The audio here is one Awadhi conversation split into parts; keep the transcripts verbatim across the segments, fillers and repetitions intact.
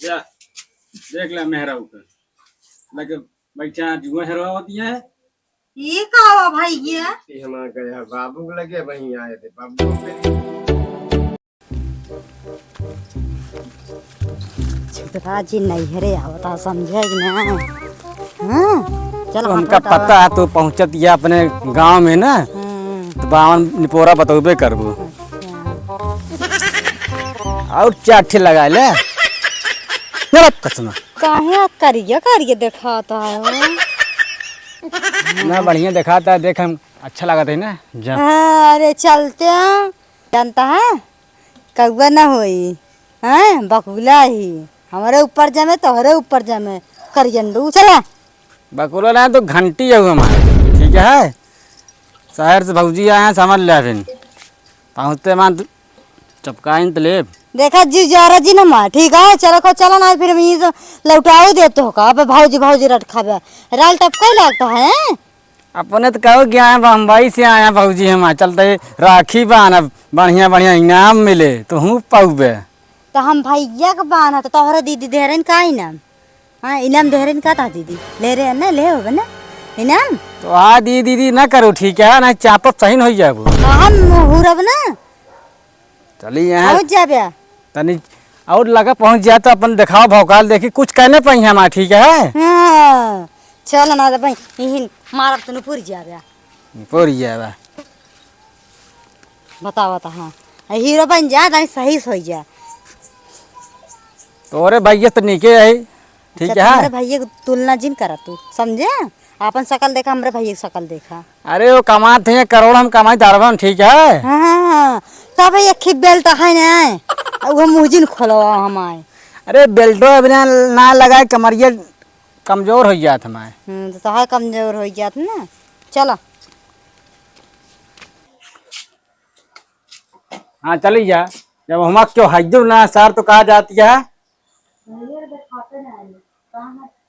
जा, देख ले मेहरारू के। लगे बैठा जुआ हेरवा होती है। ये का हुआ भाई ये? ये हमारा गया बाबू के लगे, वहीं आए थे बाबू के। छुटरा जी नैहरे आवता, समझे कि ना? हाँ, चल तो हमका पता है तू पहुँचत या अपने गाँव में ना, हाँ। तो बावन निपोरा बतौबे करबू। अच्छा। और चार ठे लगा ले। चल अब कसम। काहे करिया करिया देखाता है वो? ना बढ़िया देखाता है, देख हम अच्छा लागत है ना, जा। हाँ, अरे चलते हैं, जानता है कौआ ना होई, हैं बकुला ही, हमरे ऊपर जमे तोहरे ऊपर जमे, करियन दू चला। बकुला ना तो घंटी है हमारे, ठीक है, शहर से भौजी आए हैं, समझ ले फिर पहुँचते मान तू चपकाइन त लेब। देखा जी, जरा जी न मार, ठीक है, चलो को चलो ना, फिर हम ये तो लौटाओ दे तो का, अब भौजी भौजी रट खाबे, राल टपकाई लागता है। अपने तो कहो गया है बम्बई से आया भौजी, हम चलते राखी बांधब, बढ़िया बढ़िया इनाम मिले तो हूँ पाउबे। तो हम भैया के बांधा तो तोहरे दीदी देहरन का इनाम? हाँ, इनाम देहरन का था दीदी? ले रहे हैं ना, ले होबे ना इनाम? तो आ दी दीदी ना करो, ठीक है ना, चापत सही न हो जाबो। तो हम हुरब ना। चली यहाँ। पहुँच जाबे। तनी और लगा पहुँच जाए तो अपन देखावा भौकाल देखी, कुछ कहने पाई हमार, ठीक है? हाँ, चल ना रे भाई, यही मारब तनु पूरी जाबे। पूरी जाबे। बतावा तो हाँ, हीरो बन जा, तनी सही से हो जा। तोरे भैया तो नीके है, ठीक है? अच्छा, तुम्हारे भैया की तुलना जिन करा तू, समझे? आपन शकल देखा, हमरे भैया की शकल देखा। अरे वो कमात है करोड़, हम कमाई दारवन, ठीक है? हाँ, हाँ, हाँ। सब एक ही बेल्ट है ना, वो मुँह जिन खोलवा हमारे। अरे बेल्टो बिना ना लगाए, कमरिया कमजोर हो जात हमारे। हम्म, तो तोहार कमजोर हो जात ना। चला। हाँ, चली जा। जब हम क्यों हजू ना सार तो कहा जाती है?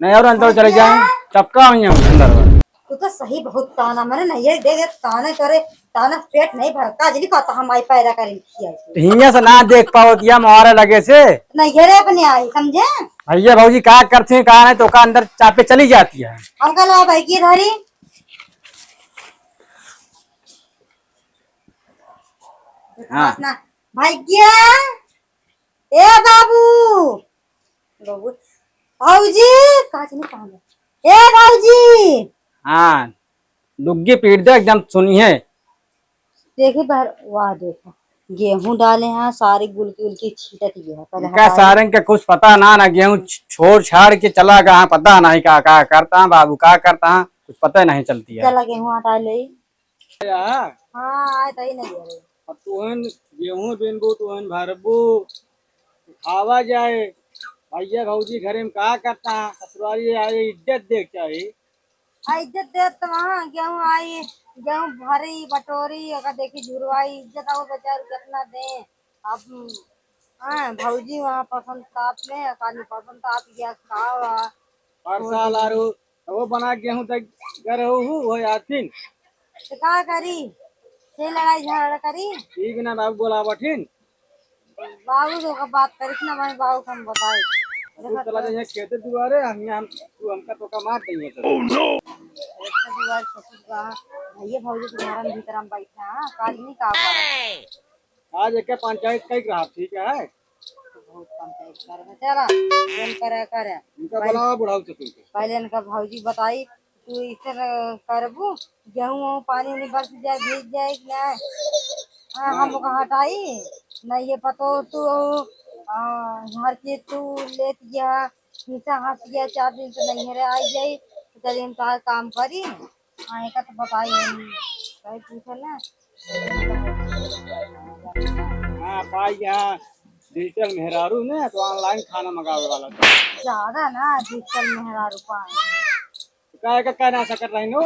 नहीं और अंदर चले जाए, चपका हुई है अंदर। तू तो सही बहुत ताना, मने नहीं ये दे दे ताने करे, ताना पेट नहीं भरता, जनी कहता हम आई पैदा करें किया। तो हियां से ना देख पावत या मारे लगे से। नहीं घेरे अपने आई, समझे? भैया भौजी का करते हैं, का नहीं तो का अंदर चापे चली जाती है। हम कल आओ भाई की धरी। हाँ। अपना भैया, ए बाबू, बाबू, भौजी, का चीज कहाँ गए? ए भौजी। हाँ, डुग्गी पीट दे एकदम सुनी है। देखी बाहर, वाह देखो, गेहूं डाले हैं, सारी गुलकी उलकी छीटत ये है। पहले इनका हटाई। सारन के कुछ पता ना, ना गेहूं छ-, छोड़ छाड़ के चला गया, पता नहीं का, का करता है बाबू, का करता है, कुछ पता ही नहीं चलती है। चला गेहूं हटा ले। हाँ, आए तही नहीं है। अब तुहन गेहूं बीनबू, तुहन भरबू, खावा जाए। भैया भौजी घरे में का करता है, ससुरारी आए, इज्जत देख चाही। आ, इज्जत देत तो वहाँ गेहूं आई, गेहूं भरी, बटोरी, अगर देखी झुरवाई, इज्जत आओ बेचारू कितना दे। अब, हाँ, भौजी वहाँ पसंद ताप में, काली पसंद ताप गया, खावा। हर साल आरू, वो बना गेहूं तक गर हो, हो याद फिन। तो का करी? से लड़ाई झगड़ा करी? ठीक ना बाबू बोला बठिन। बाबू से ओकर बात करिस ना भाई, बाबू को हम बताए। तू चला जाइए खेते दुआरे, हम यहाँ, हम, तू हमका तोका मार देंगे तो। Oh no! खेते दुआरे ससुर का, भैया भौजी के घर में भीतर हम बैठे हैं, काज नहीं का बा। आज एक पंचायत कई रहा, ठीक है? बहुत पंचायत कर रहे, चला, फोन करे, करे। इनका पहले बुलावा बुढ़ाऊ ससुर के। पहले इनका भौजी बताई, तू इसे करबू, गेहूं वहूं पानी उनी बरस जाए, भीज जाए कि ना? हाँ, हम ओका हटाई, ना ये पतो तू, आ, हर चीज तू लेत गया, हिस्सा हंस गया, चार दिन से नहीं है रे, आई जाई, तो चलिए हम तार काम करी। हाँ, एका तो बताई हम, कहीं पूछे ना। हाँ, पाई यहाँ डिजिटल मेहरारू ने तो online खाना मंगावे वाला था। ज्यादा ना डिजिटल मेहरारू पाए। तो काहे का, का ना सकत रही नो?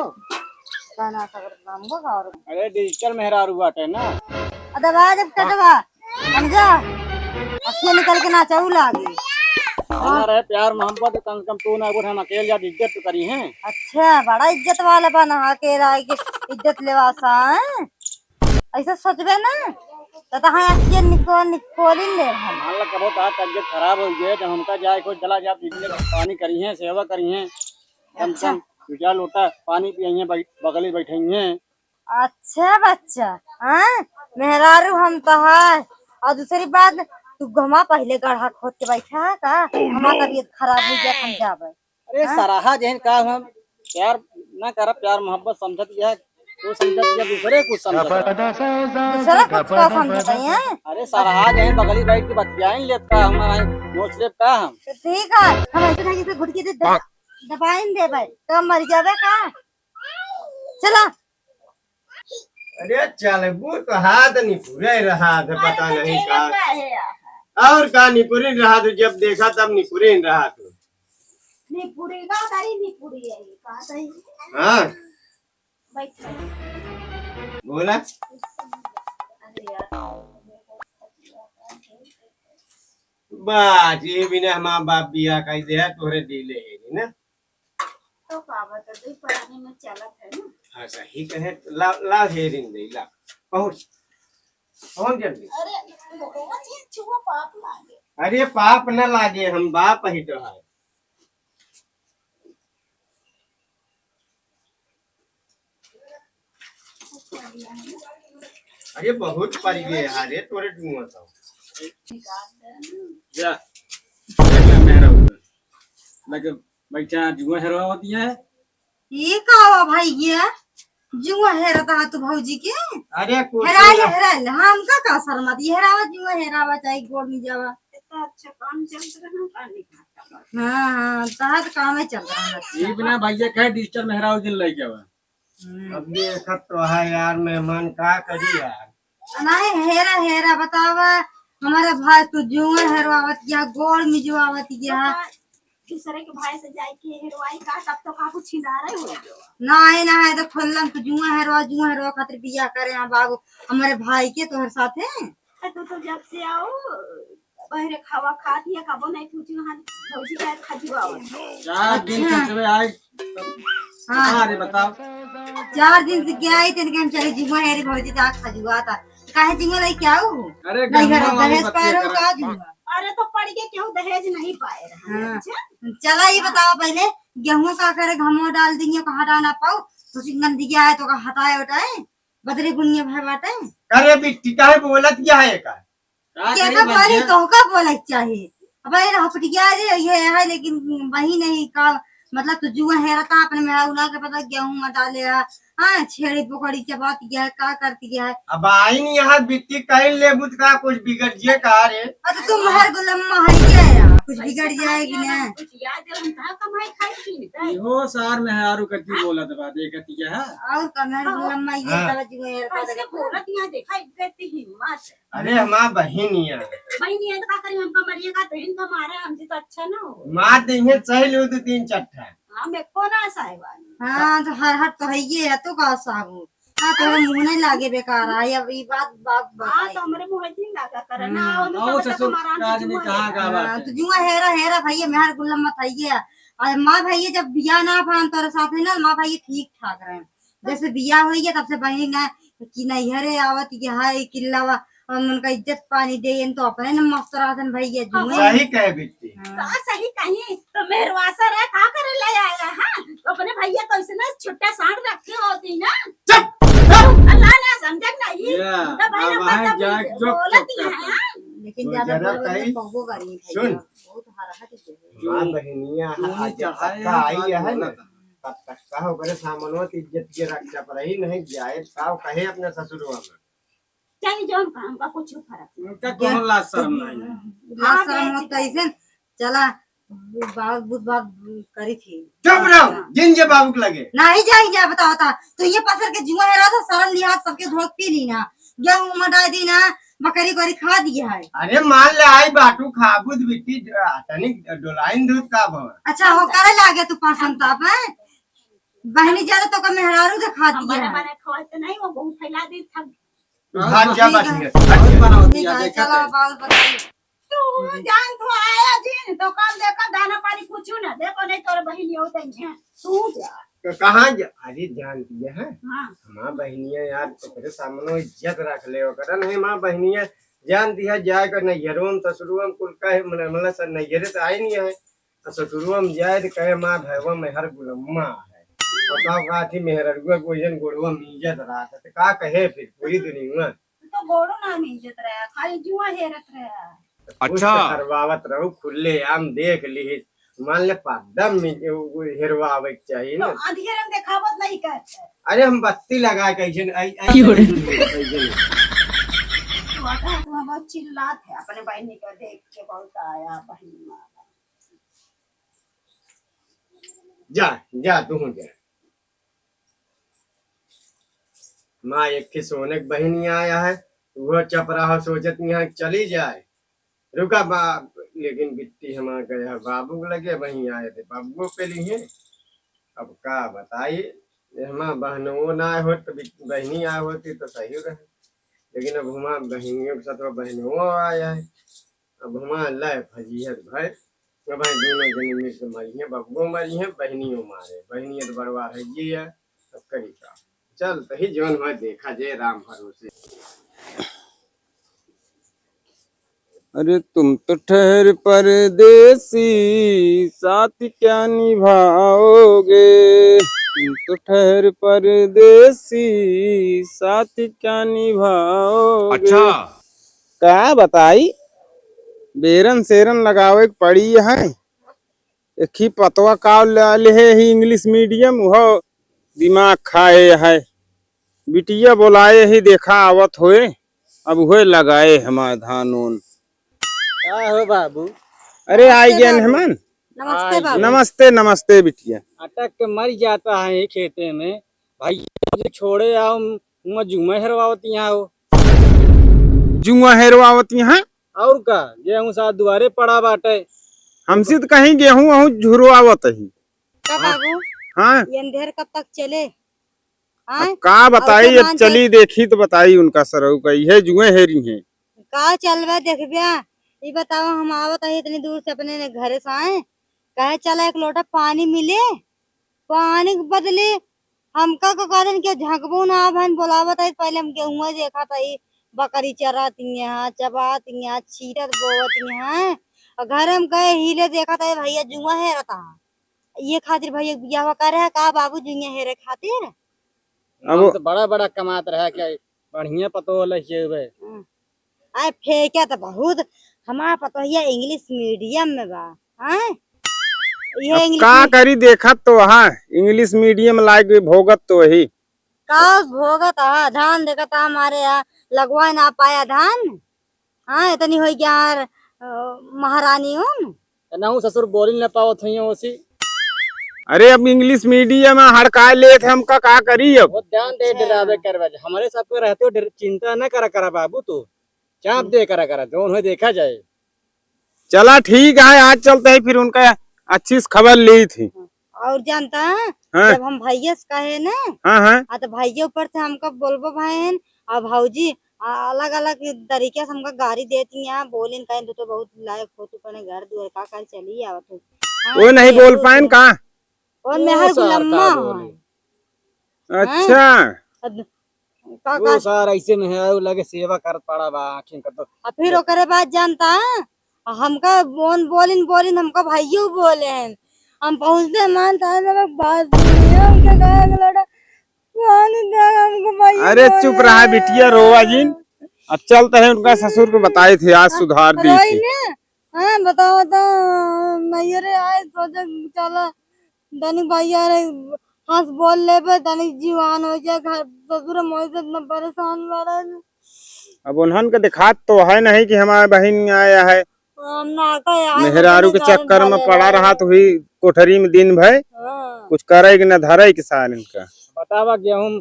का ना सकत रही हमको का और? अरे डिजिटल मेहरारू बाटे ना। अदबा जब कटवा, समझा? अखियाँ निकल के नाचऊ लागी। ना रहे प्यार मोहब्बत, कम से कम तू ना बोल, हम अकेले जा इज्जत तो करी हैं। अच्छा, बड़ा इज्जत वाला बना, अकेला आके इज्जत लेवा सा, हैं? ऐसा सोचबे ना। तो तहाँ अखिए निको-, निकोलिन ले हम। मान ला कबो तार तबियत खराब होइ गए, जब हमका जाए को चला जा, बिजली पानी करिहें, सेवा करिहें, कम से अच्छा। कम दू चार लोटा पानी पियइहें, बै-, बगली बैठइहें। अच्छा बच्चा, हाँ? मेहरारू हम तो है। और दूसरी बात, तू घमा पहले गढ़ा खोद के बैठा है का? हमार तबियत खराब होइ गया, हम जाबे। अरे हाँ? सराहा जहन का हम प्यार ना करब, प्यार मोहब्बत समझत यह, तू समझत यह दूसरे कुछ समझत है। दूसरा कुछ का समझत है, हैं? अरे सराहा जहन बगली बैठ के बतियाइन लेब का हम, आई नोच लेब का हम? तो ठीक है, हम ऐसे नहीं से घुटकी दे दबा-, दबाइन देबे, तो मर जाबे का? चला। अरे चलबू तो हाथ निपुरे रहा था, पता अरे तो नहीं चला का। का है यार? और का निपुरिन रहा था, जब देखा तब निपुरिन रहा था। निपुरी का तारी निपुरी है, का सही? हाँ। बैठ। बोला। अरे यार। बाजी बिना हमार बाप बिया कही दे, तोहरे दिले है ना। तो का बता, दू परानी में चलत है ना। हाँ, सही कहे, ला, ला हेरिन दे, ला। पहुँच, पहुँच जल्दी। अरे, गोड़वा जी, छुआ पाप लागे। अरे, पाप न लागे, हम बाप ही तो है। अरे, बहुत पड़ गए, अरे, तोरे जुआ तो। जा, जा, मेहरा हुआ। लगे बैठा जुआ हेरवावत है। ई का हुआ भाई ये? जुआ हेरत हा तू भौजी के? अरे कुछ हेराइल, ना। हेराइल। हमका का शर्म आती? हेरावा जुआ हेरावा चाहे गोड़ में जावा। इतना अच्छा काम चलत रहा, का नहीं करता बा। हाँ, हाँ, तहत कामे चल रहा है। ई बिना भैया कहे digital मेहरारू दिन लेके आवा। हम्म। अब ये एक तो है यार, मेहमान का करी यार। नहीं, हेरा, हेरा, बतावा, हमारे भाई तू जुआ हेरवावत गया, गोड़ में जुआवत गया। दूसरे के भाई से जाए के हेरवाई का, तब तो काबू छिनारे हो गयो। नहीं, नहीं, तो खुल्लम तू जुआ हेरवा, जुआ हेरवा खातिर बियाह करे हैं बाबू, हमारे भाई के तोहर साथे। तो, तो, तो जब से आओ, बहरे खावा खात या कबो नहीं पूछी, वहाँ भौजी का खजुआवा। चार दिन से अच्छा। जब आए, हाँ। अरे बताओ। चार दिन से क्या आई, तेरे के हम चले जुआ हेरे भौजी का खजुआ था। काहे जुआ लाई क्या हो? अरे नहीं, घर गहुआ वाली दहेज बत्ती पाए रहो करा। का जुआ? अरे तो पड़ के क्यों दहेज नहीं पाए रहे? हाँ। अच्छा? चला ये बताओ पहले, गेहूं का करे, घमो डाल देंगे, कहाँ डालना पाओ, तो गंदगी आए तो का हटाए उटाए, बदरे बुनिया भय बाटे। अरे बिट्टी, काहे बोलत क्या है का? का केका करी बोली, भैया? तोहका बोले के चाही। अब ये हपटिया रे, ये है, लेकिन वही नहीं का, मतलब, तू जुआ हेरता अपने में, उना के पता गेहूं में डाले है, हाँ, छेड़ी पकड़ी चबात गया है, का करती गया है। अब आइन यहाँ बिट्टी कहीं लेबू त का कुछ बिगड़ जिए का रे? अरे, तू मेहर गुलम्मा है ये, कुछ बिगड़ जाएगी ना। कुछ याद है, हम कहाँ कमाई खाई थी? इहो सार मेहरारू कती बोलत बा, देखती क्या है? और का मेहर गुलम्मा ये हाँ। साला जुआ हेरता कैसे देखा। बोलत यहाँ देखा, इतनी हिम्मत। अरे हमार बहिन हिया। बहिन हिया तो का करी, हमका मरिए का तो इनका मारे, हमसे तो अच्छा ना हो। मार देंगे, सही लो दो तीन चट्टा। हम एको ना साहेबान। हाँ, तो हर हट तो है ये है, तो का साहब? हाँ, तो मुँह नहीं लागे बेकार है, अब ये बात, बात हाँ, बताई। तो हमरे मुँह नहीं लागा करे ना, हम्म। आओ, तो आओ कब तक ससुर, हमारा राज ने जुआ कहा है? गा हाँ, बात तो है। जुआ हेरा, हेरा भैया, मेहर गुल्लम मत है ये। अरे माँ भैया जब बिया ना भान तोरे साथ है ना, माँ भैया ठीक ठाक रहे। जैसे बियाह होइए तब से बहिनी ना कि नैहरे आवत ये है किल्लावा, हम उनका इज्जत पानी देइन तो अपने न मस्त रहतन भैया जुए। सही कहे बिट्टी। हाँ। का सही कही तो मेहरवासा रहे का करे ले आया, हाँ? तो अपने भैया कैसे ना छुट्टा सांड रखे होती ना। चुप, चुप। अल्लाह ना समझक नहीं। या, तो भाई अब ना वहाँ पता जाए, चुप, बोलत चुप ही है, करता। हाँ? लेकिन वो ज्यादा जरा बोलबे कहीं तो बहु गरीब है सुन। यार, बहुत हरहट जो है। माँ बहिनिया चोरी आज चढ़ाए पक्का हैं, आई बात है ना। बोलत हैं। तब तक का ओकरे सामनवा त इज्जत के रक्षा पर ही नहीं जाए, का कहे अपने ससुरवा में। चाहे जौन काम का कुछ फर्क नहीं। उनका कौन लाज शर्म नहीं है? लाज हाँ, शर्म हो बेटी। कैसे चला, बाबू, बाबू करी थी। चुप रहो, जिन जे बाबू के लगे। नहीं जाई जा, बताओ ता। तो ये पसर के जुआ है रहा था, शर्म लिहाज सबके धोक पी ली ना। गेहूं मटाई दी ना, बकरी कोरी खा दिया है। अरे मान ले आई बाटू खाबू त बिट्टी, तनी डोलाइन दूध का भवा। अच्छा, हो करे लागे तू पसंद ताप है? बहनी ज्यादा तो का मेहरारू दिखा हम दिया बने है। बने खवाते नहीं, वो बहुत फैला दी था। भाग जा ठीक बाटी है। है। और बनाओ ठीक दिया, है, देखा चलो, तो। बाल बताइए। तू जान तो आया जिन, तो कल देखा दाना पानी कुछ ना दे, को नहीं तोर बहिन यो तई है। तू जा। तो कहाँ जा, अरे जान दिया है। हाँ। हमार बहिनिया यार, ओकरे सामने इज्जत रख ले, ओकरा नहीं, हमार बहिनिया जान दिया, जाए कर नैहरों में, ससुरों में, कुल कहे, मतलब, मतलब, सर, नैहरे से आए नहीं है। और ससुरों में जाए तो कहे, "माँ, भैवा में हर गुलम्मा है।" और का बात ही मेहररुआ को जन गोड़वा में इज्जत रहा था, तो का कहे फिर पूरी दुनिया? तो गोड़ो ना मीजत रहा, खाली जुआ हेरत रहा। अच्छा। कुछ तो करवावत रहू, खुले आम देख लिहिस। मान ले, पर्दा में उ हेरवावे के चाहिए तो ना। अंधेरे में देखावत नहीं करते। अरे, हम बत्ती लगा के ऐसे न-, ऐ-, ऐ-, क्यों रे? ऐसे न-, तो आता है, तो हम बहुत चिल्लात है, अपने बहनी का देख के बहुत आया, बहनी मारा। जा, जा, तू जा। माँ, एक ठे सोने के बहिनी आया है, वो चपराहा सोचत यहाँ चली जाए। रुका बा, लेकिन बिट्टी हमार गया बाबू के लगे, वहीं आए थे बाबुओ के लिए। अब का बताई, ये हमार बहनों ना आए होत, तो बि-, बहिनी आए होती तो सही रहे, लेकिन अब हमार बहिनियों के साथ वो बहनों आया है। अब हमार लाए फजीहत भाई, अब भाई दोनों जने मिल के मरी हैं, बबुओ मरी हैं, बहनियों मारे, बहनिया तो बड़वा है ये है, अब करी का? चल, तही जौन हुआ देखा जे राम भरोसे। अरे तुम तो ठहर परदेसी, साथ क्या निभाओगे, तुम तो ठहर परदेसी, साथ क्या निभाओगे। अच्छा। का बताई, बेरन सेरन लगावे के पड़ी है। एक ही पतवा का ले, ले ही इंग्लिश मीडियम, उहो दिमाग खाए है। बिटिया बोलाए ही, देखा आवत होए, अब उहे लगाए हमार धान ओन। का हो बाबू? अरे, आई गए मेहमान। नमस्ते बाबू। नमस्ते, नमस्ते बिटिया। अटक के मर जाता है ये खेते में। भाई, जो छोड़े आओ, म-, जुआ हेरवावत यहाँ हो। जुआ हेरवावत यहाँ? और का, गेहूं साथ दुआरे पड़ा बाटे। हमसे तो कहीं गेहूं अहूं झुरवावत ही। का बाबू? हाँ। ये अंधेर कब तक चले? हाँ? अब का बताई, अब चली देखी तो बताई उनका सरऊ का, इहे जुए हेरी हैं। का चलबे देखबे? ई बताओ, हम आवत है इतनी दूर से अपने घरे से आए, कहे चला एक लोटा पानी मिले, पानी के बदले हमका का कहन के झंकबो ना बहन बोलावत है। पहले हम गेहुआ देखत है, बकरी चरात यहाँ, चबात यहाँ, छीटत बोवत यहाँ, और घर में गए हिले देखत है भैया जुआ हेरत है। ये खातिर भैया बियाह करे है का बाबू, जुआ हेरे खातिर? अब हम तो बड़ा बड़ा कमात रहा क्या, बढ़िया पतोह लइके हुए। हाँ। आए फेंके तो बहुत, हमार पतोहिया इंग्लिश मीडियम में बा, हैं? ये अब इंग्लिश का में करी, देखत तो हाँ, इंग्लिश मीडियम लायक भी भोगत तो ही। का भोगत हा, धान देखत हा हमारे यहाँ, लगवा ना पाया धान। हाँ, इतनी होई गया यार, अ, महारानी उन। नहु ससुर बोली न पावत हुई ओसी। अरे, अब इंग्लिश मीडियम में हड़काए लेत है, हमका का करी अब? वो ध्यान दे, अच्छा। डरावे करवे। हमरे सबके रहते हो, डर-, चिंता न करा, करा बाबू तू। चाप हम्म। दे करा, करा, जौन हो देखा जाए। चला ठीक है, आज चलते हैं, फिर उनका अच्छी से खबर ली थी। और जानता है, हाँ। जब हम भैया से कहे ना, हाँ, हाँ। आ तो भैया ऊपर से हमका बोलबो भाई, आ भौजी, आ, अलग-अलग तरीके से हमका गारी देती हैं, बोलिन कहें, "तू तो बहुत लायक हो, तू कने घर दुआर का कर चली आवत हो।" हाँ, वो नहीं ये बोल तो पाएन का? और वो मेहर सार गुलम्मा का हो। बोले। अच्छा। अब का, वो का सार ऐसे में है, वो लगे सेवा करत पड़ा बा, आँखें का तो। आ फिर ओकरे बाद जानता है, हमका बोन बोलिन, बोलिन, हमका भाइयों बोले हैं। हम पहुँचते मान ताने लोग बात सुनिए, हमके कहा के लड़ा, पानी दे हमको भाई अरे बोले चुप रहा हैं। बिटिया, रोवा जिन। अब चलते हैं उनका ससुर को बताए थे, आज हाँ, सुधार दी रोई थी। ने? हाँ, बताओ तो, नैहरे आए, सोचे चलो, तनी भैया रे, हँस बोल लेबे, तनी जीवान हो जाए, घर ससुर मोर से इतना परेशान बाड़ा। अब उन्हन के दिखात तो है नहीं कि हमार बहिन आया है। हम ना का यार, मेहरारू के चक्कर में पड़ा रहत हुई कोठरी में दिन भर, हाँ। कुछ करे के न धरे के सार इनका। बतावा गेहूं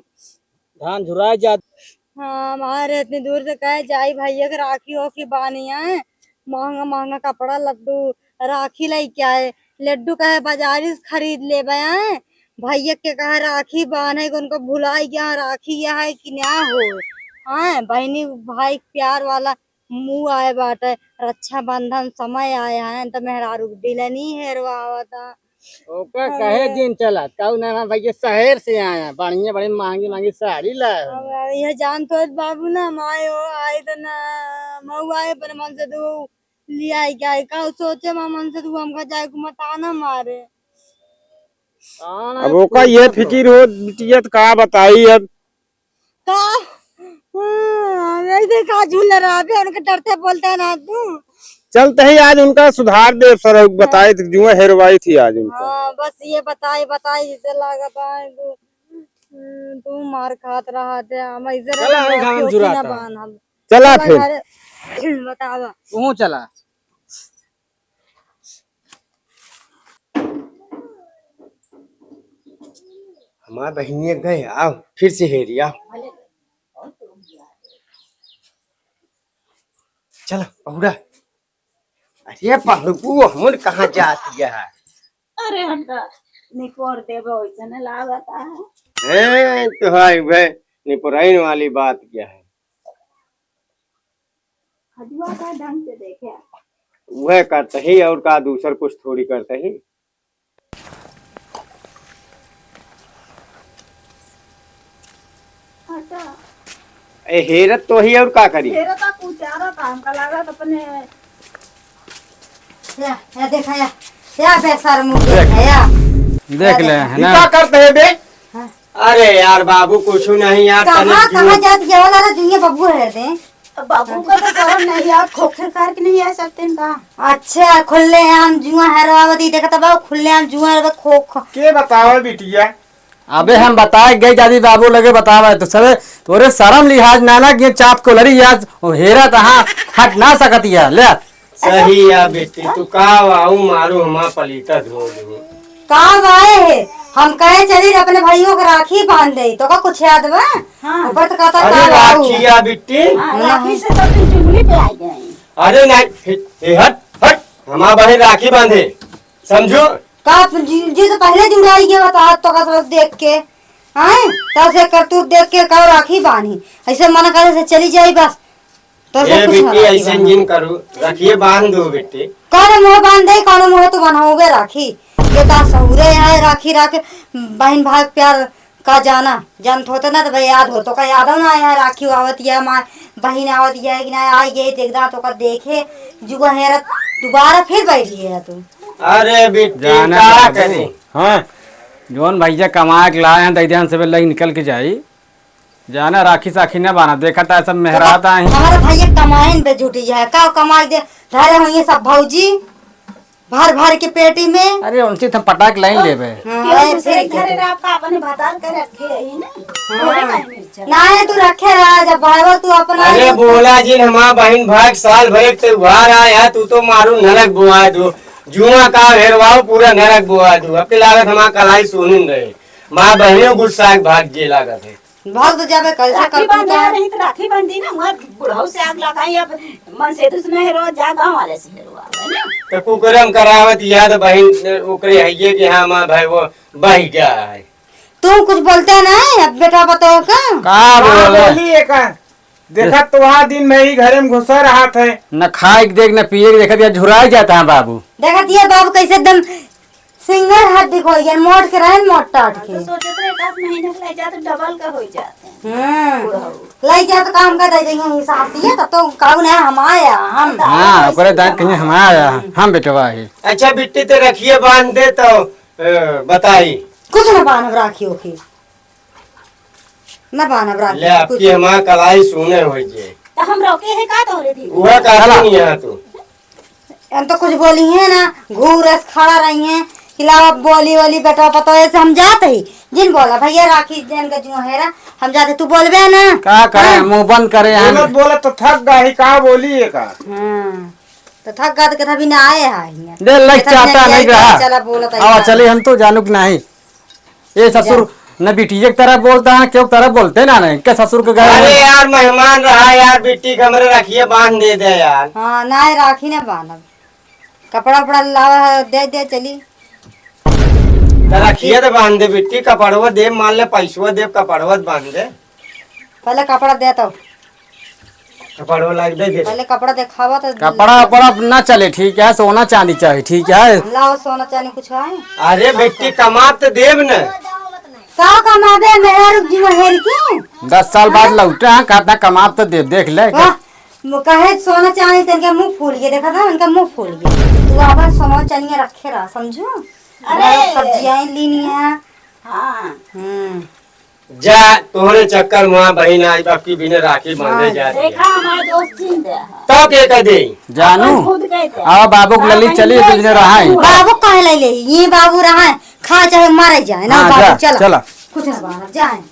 धान झुराए जात। हाँ, हमारे इतनी दूर से कहे जाई भैया के राखी हो कि बानी है, महंगा महंगा कपड़ा लड्डू राखी लेके आए, लड्डू कहे बाजारी से खरीद लेबे हैं, भैया के कहे राखी बांधे के उनको भुलाई गया राखी यह है कि ना हो। हाँ, बहनी भाई के प्यार वाला मुँह आए बाटे, रक्षाबंधन समय आए हैं, तो मेहरारू के बिलनी हेरवावता। ओका अरे। कहे दिन चलत, कहू ना, ना भैया शहर से आया, बढ़िया, बड़ी महंगी, महंगी साड़ी लाए हो। अब यह जान तो बाबू ना, हम आए हो, आए तो ना, मऊ आए पर मन से तू लिया है क्या है? का सोचे मा मन से तू हमका जाए को मत आना मारे। आना अब ओका तू ये ना फिकिर हो, बिटिया, तो का बताई अब। का? हाँ, ऐसे का झूल रहा बे, उनके डरते बोलते ना तू। चलते ही आज उनका सुधार देब सर, बताए तो जुआ हेरवाई थी आज उनका। हाँ, बस ये बताई, बताई जिसे लागत है तू, तू मार खात रहा थे, हम ऐसे चला, रहे हम बात क्यों जुराता। ना बांध हम। चला चला फिर। घरे, बतावा। तू चला। हमार बहिनिया गए, आओ, फिर से हेरी, आओ। चल, पहुड़ा। अरे, पहुड़ू, हमन कहाँ जात गया है? अरे, हम तो निपोर देबो, वैसे न लागत है। हैं, तो है, वह निपोराइन वाली बात क्या है? खजुआ का ढंग से देखे। वह करते ही, और का दूसर कुछ थोड़ी करते ही। अच्छा। ए, हेरत तो ही और का करी? हेरत आ कुछ आ रहा था, हमका लगा था अपने। या, या देखा या, या बेशरम हो गया देख। है या। देख या ले, देखा। है ये ना? का करते हैं बे? हाँ। अरे यार बाबू, कुछ नहीं यार, कहाँ, तने कहाँ जात गया वाला रे, जुइया बबुआ है दे। अब बाबू का तो शरम नहीं यार, खोखर करके नहीं आ सकते हैं का? अच्छा, खुलेआम जुआ हेरवावत, ई देखत बाबू, खुलेआम जुआ हेरवावत, खो, खो। के बतावे बिटिया? अबे हम बताए गए दादी बाबू लगे बतावे तो सबे तोरे शरम लिहाज ना ना कि चाप को लड़ी यार, ओ हेरा तहाँ हट ना सकत या, ले। सही या बेटी, तू का वाऊ मारू हमा पलीता धो दू। का बाए है? हम कहे चली अपने भाइयों को राखी बांध दे, तो का कुछ याद बा? हाँ। ऊपर तो कहता अरे का बाबू। राखी या बिट्टी। हाँ, राखी से तो तुम चुगली पे आ गए। अरे नहीं, हे, हे, हट, हट, हमार बहिन राखी बांधे, समझू? का जी, जी तो पहले जुड़ाई गया बता तो का सब देख के, हैं? तो से करतूत देख के का राखी बांधी, ऐसे मन करे से चली जाई बस। तो ए सब कुछ बिट्टी, हराती ऐसे बा। जिन करू, रखिए बांध दो बिट्टी। कौन मुँह बांध दे, कौन मुँह तो बन्हावे राखी। ये ता सहुरे आए राखी राख, बहिन भाई प्यार का जाना, जानत होते ना तो भाई याद हो, तो का याद हो ना आया राखी आवत या माँ बहिन आवत या कि ना आई गई, देखदा तो का देखे, जुआ हेरत दोबारा फिर बैठ गया तू। अरे बिट्टी, जाना का बाबू। करी? हाँ, जौन भैया कमा के लाए हैं, दे देन से लई निकल के जाई। जाना राखी साखी न बाना, देखा ता सब मेहरात आई। हमारा भाई एक कमाइन पे जुटी है, का कमाई दे, धरे हुई सब भौजी, भर भर के पेटी में। अरे उनसे तो हम पटाक लाइन लेबे। हाँ, क्यों ऐसे दूसरे ही घरे कहते। आपका अपने भतार के रखे है ही ना? हाँ। बोले नहीं मिर्चा। नहीं, तू रखे रहा, जब भाईवा तू अपना अरे ही बोला जिन, हमार बहिन भाई साल भर एक त्योहार आया, तू तो मारू नरक बुआ दू, जुआ का हेरवाओ पूरा नरक बुआ दू। अब के लागत हमार कलाई सुनिन रहे, माँ बहिनियों गुस्सा के भाग जे लागत है। भाग तो जाबे, कैसे राखी कर तू बांधे जा? रही तो राखी बांधी ना, वहाँ बुढ़ऊ से आग लगाई, अब मन से दूसरे हेरो जा, गाँव वाले से हेरो आवे ना। तो कुकरम करावत याद बहिन ओकरे है ये कि हाँ माँ भाई वो बह गया है। तुम कुछ बोलते नहीं, अब बेटा बताओ का? का हाँ, बोले? बोली है का? देखा तो वहाँ दिन में ही घरे में घुसा रहा थे। न खाए के देख, न पिए के देख, या झुराई जाता है बाबू। देखा दिया बाबू कैसे एकदम सिंगर हड्डी खोई गया, मोट के रहे, मोट टाट हम तो के। सोचत रहे, एक आध महीना के ले जाते, डबल का हो जाते हैं। हम्म। बुढ़ऊ। ले जा तो काम का दे देंगे हिसाब से, ये तब तो कहू ना हम आया, हम। हाँ, ओकरे दांत कहीं हम आया, हम बेटवा है। अच्छा बिट्टी, ते रखिए बांध दे तो, अ, बताई। कुछ ना बांधब राखी ओखी। ना बांधब राखी ले, ओखी, आपकी कुछ। हमार कलाई सुने हो जे। तो हम रोके हैं का तोहरे भी? वह का चला। सुनी यहाँ तू। हम तो कुछ बोली है ना, घूर ऐसे खड़ा रही हैं कि लावा बोली वोली बेटा पता ऐसे हम जाते ही। जिन बोला भैया राखी जन का जुआ हेरा, हम जाते, तू बोलबे ना। का करे, हाँ? मुंह बंद करे हम। बोलत बोलत तो थक गई, का बोली ये का? हाँ, तो थक गया तो कहता भी ना आए है यहाँ। दे, लग कहता भी चाहता ना नहीं किया, रहा। चला बोलत है आवा, यहाँ। चली हम तो जानू कि नहीं। ये ससुर जा। न बिटिया की तरह बोलता है, क्यों तरह बोलते ना नहीं, के ससुर के गए अरे हैं। यार, मेहमान रहा यार, बिट्टी के हमरे रखिए बांध दे दे यार। हाँ, ना राखी ना बांधब। कपड़ा उपड़ा लावा है, दे दे, चली। तो रखिए तो बांध दे बिट्टी, कपड़वा दे, मान ले पैसवा दे, कपड़वा तो बांध दे। पहले कपड़ा दे तो। कपड़ो लाग दे दे। पहले कपड़ा देखावा तो कपड़ा वपड़ा ना चले, ठीक है, सोना चांदी चाही, ठीक है। लाओ, सोना चांदी कुछ है? अरे बेटी, कमा तो देब न। का कमाबे, मेहरारू जीव हेर के? दस साल बाद लौटे हैं, कहता कमा तो देब, देख ले। वाह, वो कहे सोना चांदी, तो इनका मुंह फूल गया, देखा था, इनका मुंह फूल गया। तू आवा सोना चांदी रखे रहा, समझू? अरे। सब्जियां लीनी है। हाँ। हम्म। जा, तोहरे चक्कर में बहिन आज बाकी बिना राखी बांधे हाँ, जा रही है। देखा, हमारे दोस्त छीन दे है। तो के कह दे? जानू, अपन खुद कह दे। आओ बाबू के हाँ, लली चली, बहिन दू जने रहा है। बाबू कहे ले ले, ये बाबू रहा है, खा चाहे मारे जाए ना हाँ, बाबू, जा, चला। चला। कुछ ना बाहर जाए।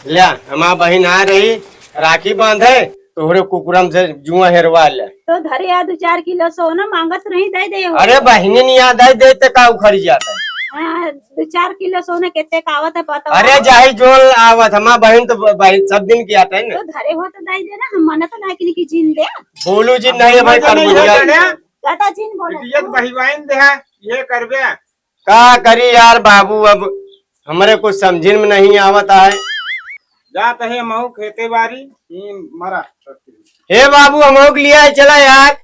ले, हमार बहिन आ रही, राखी बांधे, तोहरे कुकुरम से जुआ हेरवा ले। तो धरे आ दू चार किलो सोना मांगत रही, दे दे हो। अरे बहिनी नहीं आ, दे दे ते का उखड़ जाता है। हाँ, दू चार किलो सोना कितने का आवत है, बताओ। अरे जाही जोन आवत, हमार बहिन तो ब-, बहिन सब दिन की आता है ना। तो धरे हो तो दे दे ना, हम मना तो ना कि, कि जीन दे। बोलू जी नहीं है भाई, कर नहीं बुझिया। है ना। कहता जीन बोले। बिटिया तो बहिवाइन दे है, ये करबे। का करी यार बाबू, अब हमरे कुछ समझिन में नहीं आवत है। जात है महू खेते बारी, ई मरा। हे बाबू, हमहू के लिया चला यार।